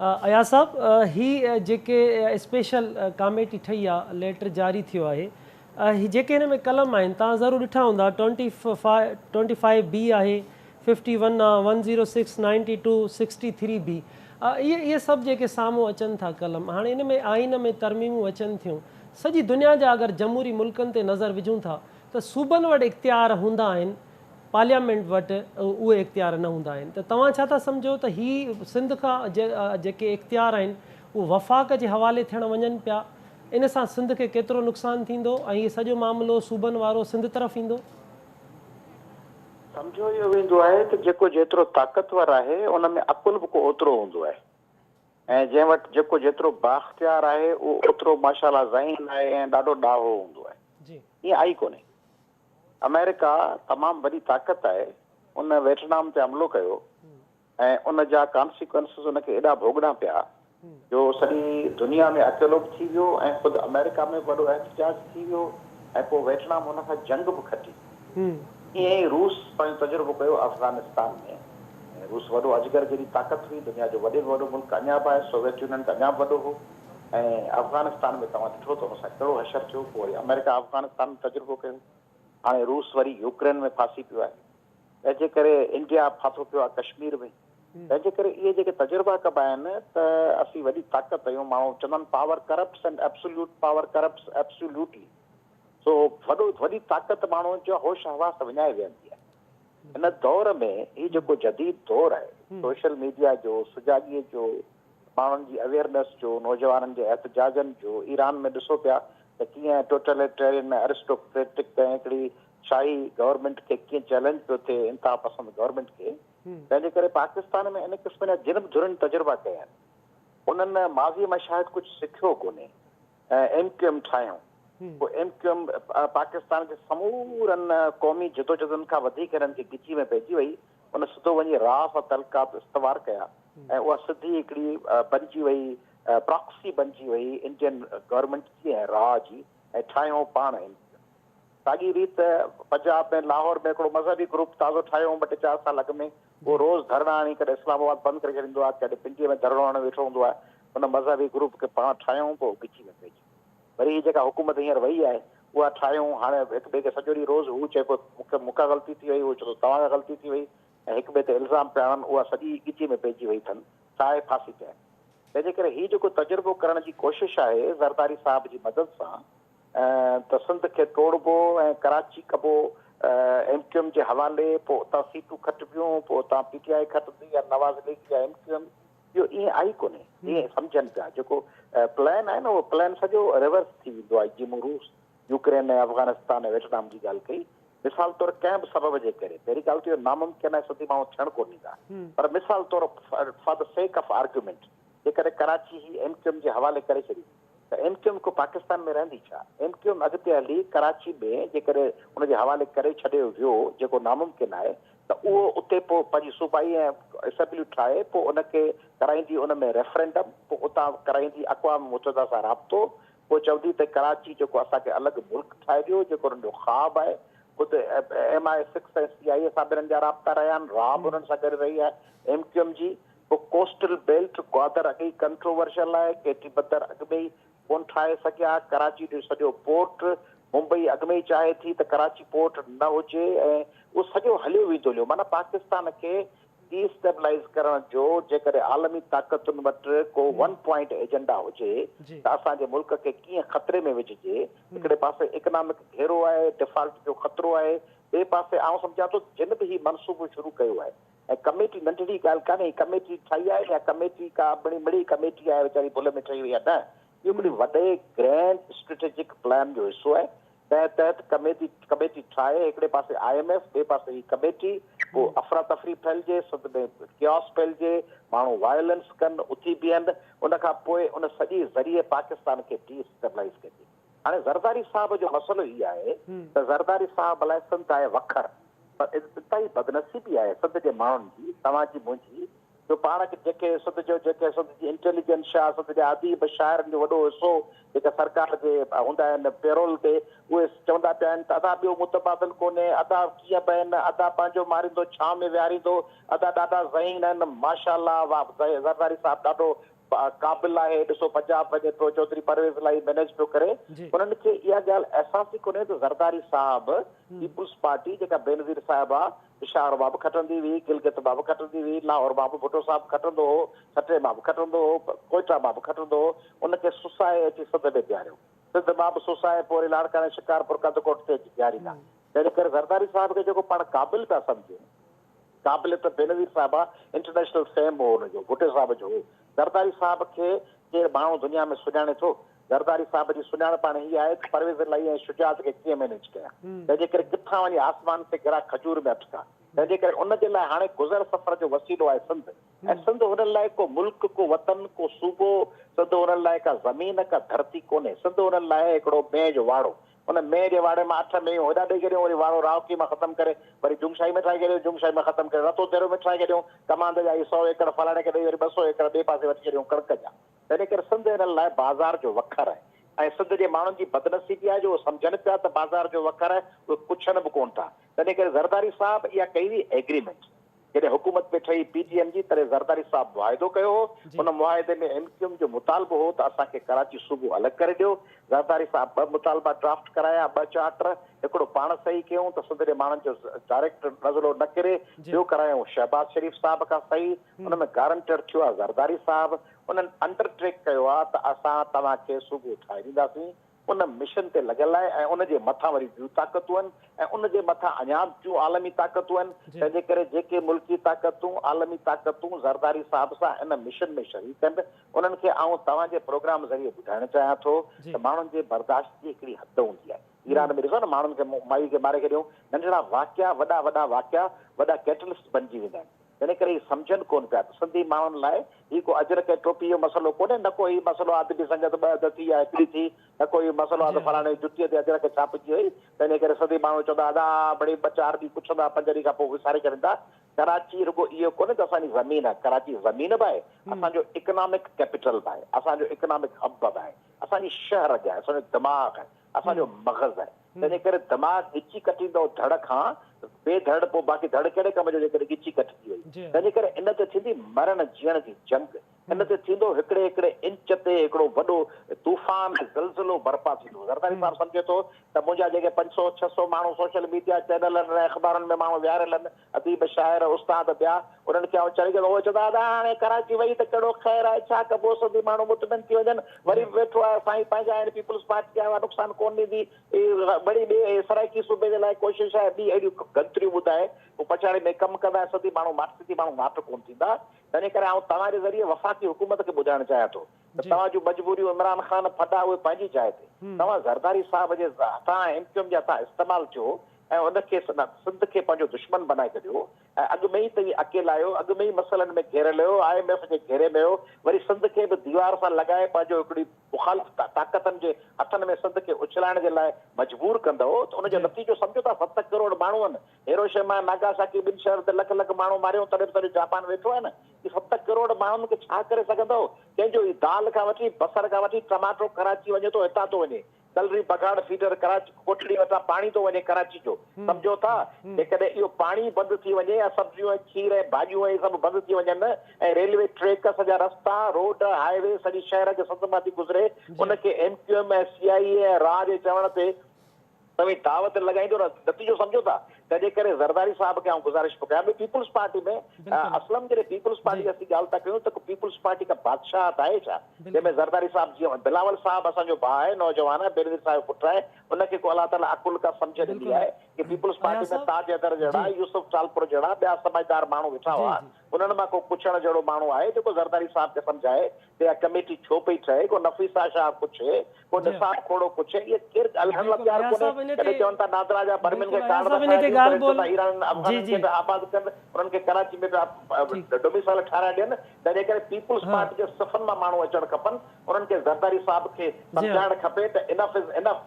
اياز صاحب هي جيڪي special committee ٺهي آ ليٽر جاري ٿيو آهي هي جيڪي هن ۾ قلم آهن توهان ضرور ڏٺا هوندا ٽوئنٽي فائيو بي آهي ففٽي ون آ one zero six ninety two sixty three B اهي اهي سڀ جيڪي سامهون اچن ٿا قلم هاڻي ان ۾ آئين ۾ ترميمون اچن ٿيون سڄي دنيا جا اگر جمهوري ملڪن تي نظر وجهون ٿا ته صوبن وٽ اختيار هوندا آهن پارليامينٽ وٽ اهي اختيار نه هوندا آهن ته توهان ڇا ٿا سمجهو ته هي سنڌ کان جيڪي اختيار آهن اهي وفاق جي حوالي ٿيڻ وڃن پيا ان سان سنڌ کي ڪيترو نقصان ٿيندو ۽ هي سڄو معاملو صوبن وارو سنڌ طرف ايندو؟ سمجهيو اهو ويندو آهي ته جيڪو جيترو طاقتور آهي ان ۾ عقل به ڪو اوترو هوندو آهي ۽ جنهن وٽ جيڪو جيترو بااختيار آهي اهو اوترو ماشاء الله ذهين آهي ۽ ڏاڍو ڏاهو هوندو آهي. ائين آهي ئي ڪونهي. آمريڪا تمام وڏي طاقت آهي، ان ويٽنام تي حملو ڪيو ۽ ان جا ڪانسيڪوئنسز ان کي ايڏا ڀوڳڻا پيا جو سڄي دنيا ۾ اڪيلو به ٿي ويو ۽ خود آمريڪا ۾ به وڏو احتجاج ٿي ويو ۽ پوء ويٽنام ان کان جنگ به کٽي. ائين ئي روس پنهنجو تجربو ڪيو افغانستان ۾ ۽ روس وڏو اجگر جيڏي طاقت هئي، دنيا جو وڏي ۾ وڏو ملڪ اڃا به آهي، سوويت يونين ته اڃا به وڏو هو. ۽ افغانستان ۾ توهان ڏٺو ته ان سان ڪهڙو حشر ٿيو، پوء وري آمريڪا افغانستان ۾ تجربو ڪيو، هاڻي روس وري يوڪرين ۾ ڦاسي پيو آهي، تنهن جي ڪري انڊيا ڦاٿو پيو آهي ڪشمير ۾، تنهن جي ڪري اهي جيڪي تجربا ڪبا آهن ته اسين وڏي طاقت آهيون، ماڻهو چوندا آهن power corrupts and absolute power corrupts absolutely, سو وڏو وڏي طاقت ماڻهو جا هوش حواس وڃائي ويهندي آهي. هن دور ۾ هي جيڪو جديد دور آهي سوشل ميڊيا جو، سجاڳيء جو، ماڻهن جي اويئرنيس جو، نوجوانن جي احتجاجن جو، ايران ۾ ڏسو پيا ته ڪيئن ٽوٽليٽيرين ۽ ارسٽوڪريٽڪ ۽ هڪڙي شاهي گورنمينٽ کي ڪيئن چئلينج پيو ٿئي انتها پسند گورنمينٽ کي. تنهن جي ڪري پاڪستان ۾ ان قسم جا جن به ڌرين تجربا ڪيا آهن انهن ماضيء مان شايد ڪجهه سکيو ڪونهي. M Q M ٺاهيائون. پوء ايم ڪيو ايم پاڪستان جي سمورن قومي جدوجهدن کان وڌيڪ هنن کي ڳچي ۾ پئجي وئي. ان سڌو وڃي را سان تعلقات استوار ڪيا ۽ اها سڌي هڪڙي بنجي وئي پراڪسي بنجي وئي انڊين گورنمينٽ جي ۽ را جي ۽ ٺاهيائون پاڻ ايم ڪيو ايم. ساڳي ريت پنجاب ۾ لاهور ۾ هڪڙو مذهبي گروپ تازو ٺاهيو هئم ٻه ٽي چار سال اڳ ۾ اهو روز ڌرڻا هڻي ڪڏهن اسلام آباد بند ڪري ڇڏيندو آهي ڪڏهن پنڊيء ۾ ڌرڻو هڻي ويٺو هوندو آهي. ان مذهبي گروپ کي پاڻ ٺاهيائون پوء ڳچي ۾ پئجي ويو. وري هي جيڪا حڪومت هينئر وئي آهي اها ٺاهيائون هاڻي هڪ ٻئي کي سڄو ڏينهن روز هو چئي پيو مون کي مون کان غلطي ٿي وئي هو چئي ٿو توهان کان غلطي ٿي وئي ۽ هڪ ٻئي تي الزام پيا هڻن اها سڄي ڳچي ۾ پئجي وئي اٿن ساهي ڦاسي پيا آهن. تنهن جي ڪري هي جيڪو تجربو ڪرڻ جي ڪوشش آهي زرداري صاحب جي مدد سان ته سنڌ کي ٽوڙبو ۽ ڪراچي ڪبو ايم ڪيو ايم جي حوالي، پوء اتان سيٽون کٽبيون، پوء اتان پي ٽي آء کٽندي يا نواز ليگ يا ايم ڪيو ايم، اهو ائين آهي ئي ڪونهي، جيئن سمجهن پيا، جيڪو پلان آهي نه اهو پلان سڄو ريورس ٿي ويندو آهي، جيئن مون روس، يوڪرين ۽ افغانستان ۽ ويٽنام جي ڳالهه ڪئي، مثال طور ڪنهن به سبب جي ڪري، پهرين ڳالهه ته اهو ناممڪن آهي سڌي ماڻهو ٿيڻ ڪونه ڏيندا، پر مثال طور for the sake of argument جيڪڏهن ڪراچي هي ايم ڪيو ايم جي حوالي ڪري ڇڏي ته ايم ڪيو ايم ڪو پاڪستان ۾ رهندي ڇا؟ ايم ڪيو ايم اڳتي هلي ڪراچي ۾ جيڪڏهن ان جي حوالي ڪري ڇڏيو ويو جيڪو ناممڪن آهي ته اهو اتي پوء پنهنجي صوبائي ۽ اسيمبليون ٺاهي پوء ان کي ڪرائيندي ان ۾ ريفرنڊم پوء اتان ڪرائيندي اقوام متحده سان رابطو پوء چوندي ته ڪراچي جيڪو اسان کي الڳ ملڪ ٺاهي ڏيو جيڪو انهن جو خواب آهي خود ايم I six ۽ سي آء اي سان به انهن جا رابطا رهيا آهن را به انهن سان گڏ رهي آهي ايم ڪيو ايم جي پوء ڪوسٽل بيلٽ گوادر اڳ ئي ڪنٽروورشل آهي، ڪيٽي بندر اڳ ۾ ئي ڪونه ٺاهي سگهيا، ڪراچي جو سڄو پورٽ ممبئي اڳ ۾ ئي چاهي ٿي ته ڪراچي پورٽ نه هجي ۽ اهو سڄو هليو ويندو هليو معنيٰ پاڪستان کي ڊي اسٽيبلائيز ڪرڻ جو جيڪڏهن عالمي طاقتن وٽ ڪو ون پوائنٽ ايجنڊا هجي ته اسان جي ملڪ کي ڪيئن خطري ۾ وجهجي، هڪڙي پاسي اڪنامڪ گهيرو آهي، ڊفالٽ جو خطرو آهي، ٻئي پاسي آئون سمجهان ٿو جن به هي منصوبو شروع ڪيو آهي ۽ ڪميٽي ننڍڙي ڳالهه ڪانهي، هي ڪميٽي ٺاهي آهي يا ڪميٽي ڪا مڙئي مڙئي ڪميٽي آهي ويچاري ڀل ۾ ٺهي وئي آهي نه، اهو هڪڙي وڏي گرينڊ اسٽريٽجڪ پلان جو حصو آهي، تنهن تحت ڪميٽي ڪميٽي ٺاهي هڪڙي پاسي I M F ٻئي پاسي هي ڪميٽي، پوء افراتفري ڦهلجي، سنڌ ۾ ڪياس ڦهلجي، ماڻهو وائلنس ڪن، اٿي بيهن، ان کان پوء ان سڄي ذريعي پاڪستان کي ڊي اسٽيبلائيز ڪجي. هاڻي زرداري صاحب جو مسئلو هي آهي ته زرداري صاحب لاء سنڌ آهي وکر پر انتهائي بدنصيبي آهي سنڌ جي ماڻهن جي، توهان جي منهنجي، جو پاڻ کي جيڪي سنڌ جو جيڪي سنڌ جي انٽيليجنشا، سنڌ جا اديب شاعرن جو وڏو حصو جيڪا سرڪار جي هوندا آهن پيرول تي، اهي چوندا پيا آهن ته ادا ٻيو متبادل ڪونهي، ادا ڪيئن به آهن، ادا پنهنجو ماريندو ڇانو ۾ ويهاريندو، ادا ڏاڍا ذهين آهن، ماشاء الله واه زرداري صاحب ڏاڍو قابل آهي، ڏسو پنجاب وڃي پيو چوڌري پرويز الاهي مئنيج پيو ڪري. انهن کي اها ڳالهه احساس ئي ڪونهي ته زرداري صاحب پيپلز پارٽي جيڪا بينظير صاحبه پشاور مان به کٽندي هئي، گلگت مان به کٽندي هئي، لاهور مان به ڀٽو صاحب کٽندو هو، ٺٽي مان به کٽندو هو، ڪوئيٽا مان به کٽندو هو، ان کي سسائي اچي سنڌ ۾ بيهاريو. سنڌ مان به سسائي پوء وري لاڙڪاڻي، شڪارپور، ڪنڌڪوٽ تي اچي بيهاريندا. تنهن ڪري زرداري صاحب کي جيڪو پاڻ قابل پيا سمجهون، قابليت بينظير صاحبه انٽرنيشنل فيم هو ان جو، ڀٽي صاحب جو هو. زرداري صاحب کي ڪير ماڻهو دنيا ۾ سڃاڻي ٿو؟ زرداري صاحب جي سڃاڻپ هاڻي هيء آهي ته پرويز الاهي ۽ شجاعت کي ڪيئن مئنيج ڪيان. تنهن جي ڪري ڪٿان وڃي آسمان سي گرا کجور ۾ اٽڪا. تنهن جي ڪري ان جي لاء هاڻي گذر سفر جو وسيلو آهي سنڌ ۽ سنڌ هنن لاء ڪو ملڪ، ڪو وطن، ڪو صوبو، سنڌ هنن لاء ڪا زمين، ڪا ڌرتي ڪونهي. سنڌ هنن لاء هڪڙو مينهن جو واڙو. ان مينهن جي واڙي مان اٺ مينهون هيڏانهن ڏئي ڇڏيون، وري واڙو راهوڪي مان ختم ڪري وري جنگشاهي ۾ ٺاهي ڇڏيون، جنگشاهي مان ختم ڪري رتو ديرو ۾ ٺاهي ڇڏيون، ڪماند جا هي سئو ايڪڙ فلاڻي کي ڏئي وري 200 ايڪڙ ٻئي پاسي وٺي ڇڏيون ڪڻڪ جا. تنهن ڪري سنڌ هنن لاء بازار جو وکر آهي ۽ سنڌ جي ماڻهن جي بدنصيبي آهي جو اهي سمجهن پيا ته بازار جو وکر آهي، اهي ڪڇن به ڪونه ٿا. تنهن ڪري زرداري صاحب اها ڪئي هئي ايگريمينٽ. جڏهن حڪومت پئي ٺهي پي ڊي ايم جي تڏهن زرداري صاحب معاهدو ڪيو هو. ان معاهدي ۾ ايم ڪيو ايم جو مطالبو هو ته اسان کي ڪراچي صوبو الڳ ڪري ڏيو. زرداري صاحب ٻه مطالبا ڊرافٽ ڪرايا، ٻه چارٽر، هڪڙو پاڻ صحيح ڪيائون ته سنڌ جي ماڻهن جو ڊائريڪٽ نزلو نه ڪري، ٻيو ڪرايائون شهباز شريف صاحب کان صحيح، ان ۾ گارنٽر ٿيو آهي زرداري صاحب. انهن انڊر ٽيڪ ڪيو آهي ته اسان توهان کي صوبو ٺاهي ڏينداسين. ان مشن تي لڳل آهي ۽ ان جي مٿان وري ٻيون طاقتون آهن ۽ ان جي مٿان اڃا به ٽيون عالمي طاقتون آهن، تنهن جي ڪري جيڪي ملڪي طاقتون، عالمي طاقتون زرداري صاحب سان ان مشن ۾ شريڪ آهن، انهن کي آئون توهان جي پروگرام ذريعي ٻڌائڻ چاهيان ٿو ته ماڻهن جي برداشت جي هڪڙي حد هوندي آهي. ايران ۾ ڏسو نه ماڻهن کي مائي کي ماري ڇڏيائون، ننڍڙا واقعا وڏا وڏا واقعا وڏا ڪيٽلسٽ بنجي ويندا آهن. تنهن ڪري هي سمجهن ڪونه پيا ته سنڌي ماڻهن لاء هي ڪو اجرڪ ۽ ٽوپي جو مسئلو ڪونهي، نه ڪو هي مسئلو آهي ادبي سنگت ٻه اڌ ٿي يا هڪڙي ٿي، نه ڪو هي مسئلو آهي ته فلاڻي جي جتيء تي اجرڪ ڇاپجي وئي، تنهن ڪري سنڌي ماڻهو چوندا ادا مڙئي ٻه چار ڏينهن پڇندا پنج ڏينهن کان پوء وساري ڇڏيندا. ڪراچي رڳو اهو ڪونهي ته اسان جي زمين آهي، ڪراچي زمين به آهي، اسان جو اڪنامڪ ڪيپيٽل به آهي، اسان جو اڪنامڪ هب به آهي، اسان جي شهه رڳ آهي، اسان جو دماغ آهي. اسان جو مغز آهي. تنهنجي ڪري دماغ ڳچي ڪٽيندو ڌڙ کان بي ڌڙ پوء باقي ڌڙ ڪهڙي ڪم جو جيڪڏهن ڳچي ڪٽجي وئي. تنهنجي ڪري ان تي ٿيندي مرڻ جيئڻ جي جنگ. ان تي ٿيندو هڪڙي هڪڙي انچ تي هڪڙو وڏو طوفان ۽ زلزلو برپا ٿيندو. زرداري صاحب سمجهي ٿو ته منهنجا جيڪي 500 600 ماڻهو سوشل ميڊيا چينلن ۽ اخبارن ۾ ماڻهو ويهاريل آهن اديب، شاعر، استاد ٻيا، انهن کي آئون چري ڪندو، اهي چوندا ادا هاڻي ڪراچي وئي ته ڪهڙو خير آهي، ڇا ڪبو، سنڌي ماڻهو مطمئن ٿي وڃن، وري به ويٺو آهي، سائين پنهنجا آهن، پيپلز پارٽي آهي اها نقصان ڪونه ڏيندي، وري ٻي سرائيڪي صوبي جي لاء ڪوشش آهي، ٻي اهڙيون گنتريون ٻڌائي پوء پڇاڙي ۾ ڪم ڪندا ۽ سنڌي ماڻهو ماٺ سنڌي ماڻهو ماٺ ڪونه ٿيندا، تنهن ڪري آئون توهان جي ذريعي وفاقي حڪومت کي ٻڌائڻ چاهيان ٿو ته توهان جون مجبوريون عمران خان ڦڏا اهي پنهنجي جاء تي، توهان زرداري صاحب جي هٿان ۽ ايم ڪيو ايم جي هٿان استعمال ٿيو ۽ ان کي سنڌ کي پنهنجو دشمن بنائي ڇڏيو ۽ اڳ ۾ ئي توهين اڪيلا آهيو، اڳ ۾ ئي مسئلن ۾ گهيريل هيو، I M F جي گهيري ۾ هيو، وري سنڌ کي به ديوار سان لڳائي پنهنجو هڪڙي مخالف طاقتن جي هٿن ۾ سنڌ کي اڇلائڻ جي لاء مجبور ڪندؤ ته ان جو نتيجو سمجهو ٿا 7 ڪروڙ ماڻهو آهن، هيروشيما ۽ ناگاساڪي ٻن شهرن تي لک لک ماڻهو ماريائون تڏهن به سڄو جاپان ويٺو آهي نه، هي 7 ڪروڙ ماڻهن کي ڇا ڪري سگهندؤ؟ ڪنهن جو هي دال کان وٺي بصر کان وٺي ٽماٽو ڪراچي وڃي ٿو هتان ٿو وڃي. ڪلري بگهاڙ فيڊر ڪراچي ڪوٽڙي وٽان پاڻي ٿو وڃي ڪراچي جو سمجهو ٿا جيڪڏهن اهو پاڻي بند ٿي وڃي ۽ سبزيون ۽ کير ۽ ڀاڄيون ۽ سڀ بند ٿي وڃن ۽ ريلوي ٽريڪ سڄا رستا روڊ هاء وي سڄي شهر جي سنڌ مان ٿي گذري ان کي M Q M ۽ C I A ۽ را جي چوڻ تي توهين دعوت لڳائيندو نه نتيجو سمجهو ٿا تنهن جي ڪري زرداري صاحب کي آئون گذارش پيو ڪيان ٻيو پيپلز پارٽي ۾ اسلم جڏهن پيپلز پارٽي جي اسين ڳالهه ٿا ڪيون ته پيپلز پارٽي ڪا بادشاهت آهي ڇا جنهن ۾ زرداري صاحب جيئن بلاول صاحب اسان جو ڀاء آهي نوجوان آهي بينظير صاحب جو پٽ آهي ان کي ڪو الله تعالي عقل ڪا سمجهه ڏني آهي ڪي پيپلز پارٽي ۾ تاج حيدر جهڙا يوسف ٽالپر جهڙا ٻيا سمجهدار ماڻهو ويٺا هئا انهن مان ڪو پڇڻ جهڙو ماڻهو آهي جيڪو زرداري صاحب کي سمجهائي ته اها ڪميٽي ڇو پئي ٺهي، ڪو نفيسه شاهه پڇي، ڪو نثار کوڙو پڇي، اهي ڪير ڳالهائڻ لاء تيار ڪونهي، ڪڏهن چون ٿا نادرا جا برمين کي ڪارڊ ٿا ٺاهي ڏيون، ڪڏهن چون ٿا ايرانين افغانين کي پيا آباد ڪن، انهن کي ڪراچي ۾ پيا ڊوميسائل ٺاهرائي ڏين، تنهن جي ڪري پيپلز پارٽي جي صفن مان ماڻهو اچڻ کپن، انهن کي زرداري صاحب کي سمجهائڻ کپي ته انف از انف.